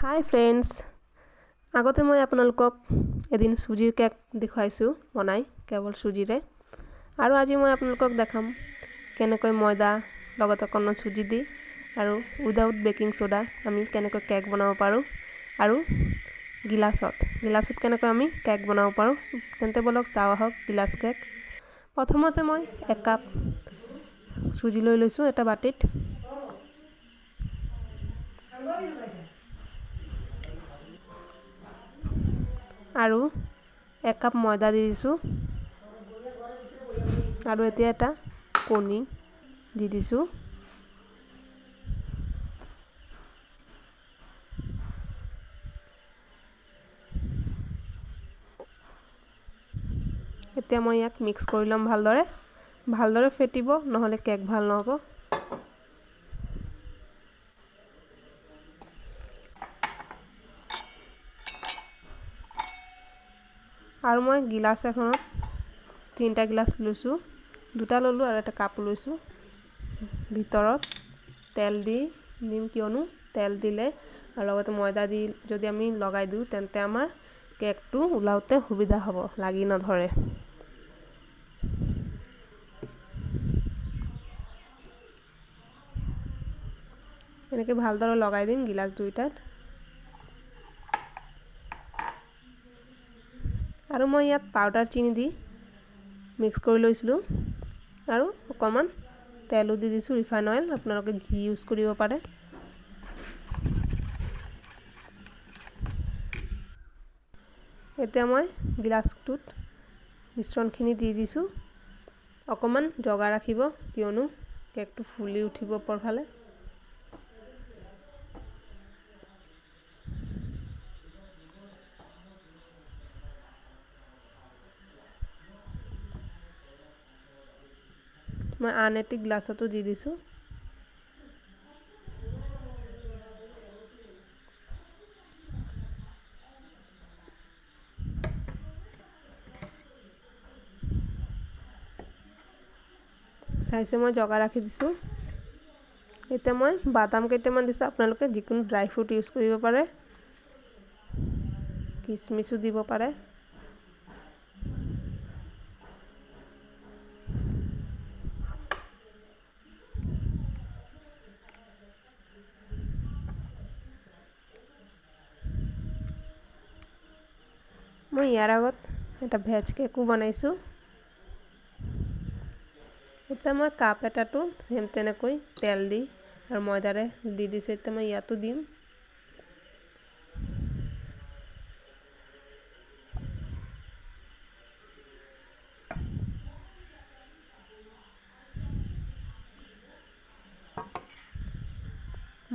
হাই friends, আগতে মই আপোনালোকক এদিন চুজিৰ কেক দেখুৱাইছোঁ বনাই কেৱল চুজিৰে, আৰু আজি মই আপোনালোকক দেখাম কেনেকৈ ময়দা লগত অকণমান চুজি দি আৰু উইদাউট বেকিং চ'ডা আমি কেনেকৈ কেক বনাব পাৰোঁ আৰু গিলাচত কেনেকৈ আমি কেক বনাব পাৰোঁ। তেন্তে ব'লক চাওঁ আহক গিলাচ কেক। প্ৰথমতে মই এক কাপ চুজি লৈ লৈছোঁ এটা বাটিত। আৰু এক কাপ ময়দা দি দিছোঁ আৰু এতিয়া এটা কণী দি দিছোঁ। এতিয়া মই ইয়াক মিক্স কৰি ল'ম ভালদৰে। ভালদৰে ফেটিব, নহ'লে কেক ভাল নহ'ব। আৰু মই গিলাচ এখনত তিনিটা গিলাচ লৈছোঁ, দুটা ল'লোঁ আৰু এটা কাপ লৈছোঁ। ভিতৰত তেল দি দিম, কিয়নো তেল দিলে আৰু লগতে ময়দা দি যদি আমি লগাই দিওঁ তেন্তে আমাৰ কেকটো ওলাওঁতে সুবিধা হ'ব, লাগি নধৰে। এনেকৈ ভালদৰে লগাই দিম গিলাচ দুইটাত। আৰু মই ইয়াত পাউডাৰ চেনি দি মিক্স কৰি লৈছিলোঁ আৰু অকণমান তেলো দি দিছোঁ, ৰিফাইন অইল। আপোনালোকে ঘি ইউজ কৰিব পাৰে। এতিয়া মই গিলাচটোত মিশ্ৰণখিনি দি দিছোঁ। অকণমান জগা ৰাখিব, কিয়নো কেকটো ফুলি উঠিব ওপৰ ফালে। মই আন এটি গ্লাছতো দি দিছোঁ। চাইছে, মই জগা ৰাখি দিছোঁ। এতিয়া মই বাদাম কেইটামান দিছোঁ। আপোনালোকে যিকোনো ড্ৰাই ফ্ৰুট ইউজ কৰিব পাৰে, কিচমিচো দিব পাৰে। মই ইয়াৰ আগত এটা ভেজ কেকো বনাইছোঁ। এতিয়া মই কাপ এটাতো চেম তেনেকৈ তেল দি আৰু ময়দাৰে দি দিছোঁ। এতিয়া মই ইয়াতো দিম।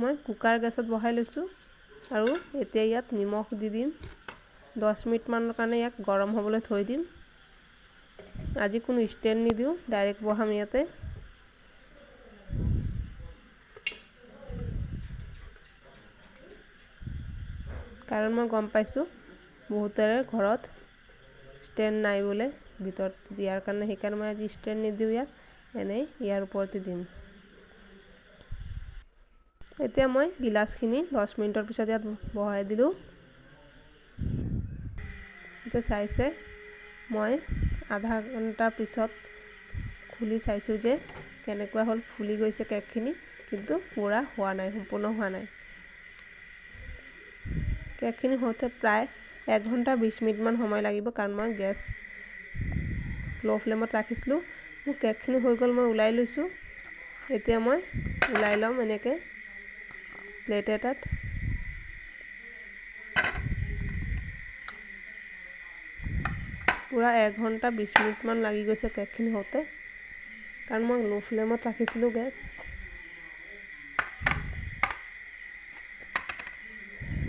মই কুকাৰ গেছত বহাই লৈছোঁ আৰু এতিয়া ইয়াত নিমখ দি দিম। 10 মিনিটমানৰ কাৰণে ইয়াক গৰম হ'বলৈ থৈ দিম। আজি কোনো ষ্টেণ্ড নিদিওঁ, ডাইৰেক্ট বহাম ইয়াতে। কাৰণ মই গম পাইছোঁ বহুতৰে ঘৰত ষ্টেণ্ড নাই বোলে ভিতৰত দিয়াৰ কাৰণে, সেইকাৰণে মই আজি ষ্টেণ্ড নিদিওঁ ইয়াত, এনেই ইয়াৰ ওপৰতে দিম। এতিয়া মই গিলাচখিনি 10 মিনিটৰ পিছত ইয়াত বহাই দিলোঁ। এতিয়া চাইছে, মই আধা ঘণ্টাৰ পিছত খুলি চাইছোঁ যে কেনেকুৱা হ'ল। ফুলি গৈছে কেকখিনি, কিন্তু পূৰা হোৱা নাই, সম্পূৰ্ণ হোৱা নাই। কেকখিনি হওঁতে প্ৰায় 1 ঘণ্টা 20 মিনিটমান সময় লাগিব, কাৰণ মই গেছ ল' ফ্লেমত ৰাখিছিলোঁ। মোৰ কেকখিনি হৈ গ'ল, মই ওলাই লৈছোঁ। এতিয়া মই ওলাই ল'ম এনেকৈ প্লেট এটাত। পূৰা 1 ঘণ্টা 20 মিনিটমান লাগি গৈছে কেকখিনি হওঁতে, কাৰণ মই ল' ফ্লেমত ৰাখিছিলোঁ গেছ।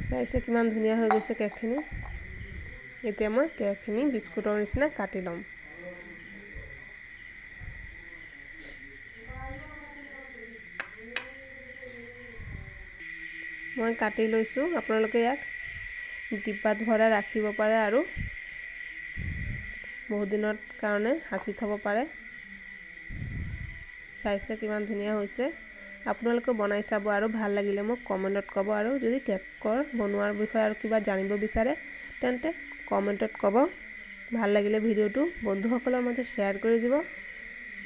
চাইছে কিমান ধুনীয়া হৈ গৈছে কেকখিনি। এতিয়া মই কেকখিনি বিস্কুটৰ নিচিনা কাটি ল'ম। মই কাটি লৈছোঁ। আপোনালোকে ইয়াক ডিব্বাত ভৰাই ৰাখিব পাৰে আৰু বহুত দিনৰ কাৰণে সাঁচি থ'ব পাৰে। চাইছে কিমান ধুনীয়া হৈছে। আপোনালোকেও বনাই চাব আৰু ভাল লাগিলে মোক কমেণ্টত ক'ব। আৰু যদি কেকৰ বনোৱাৰ বিষয়ে আৰু কিবা জানিব বিচাৰে, তেন্তে কমেণ্টত ক'ব। ভাল লাগিলে ভিডিঅ'টো বন্ধুসকলৰ মাজত শ্বেয়াৰ কৰি দিব,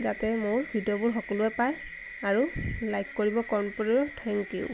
যাতে মোৰ ভিডিঅ'বোৰ সকলোৱে পায়, আৰু লাইক কৰিব, কমেণ্ট কৰিব। Thank U.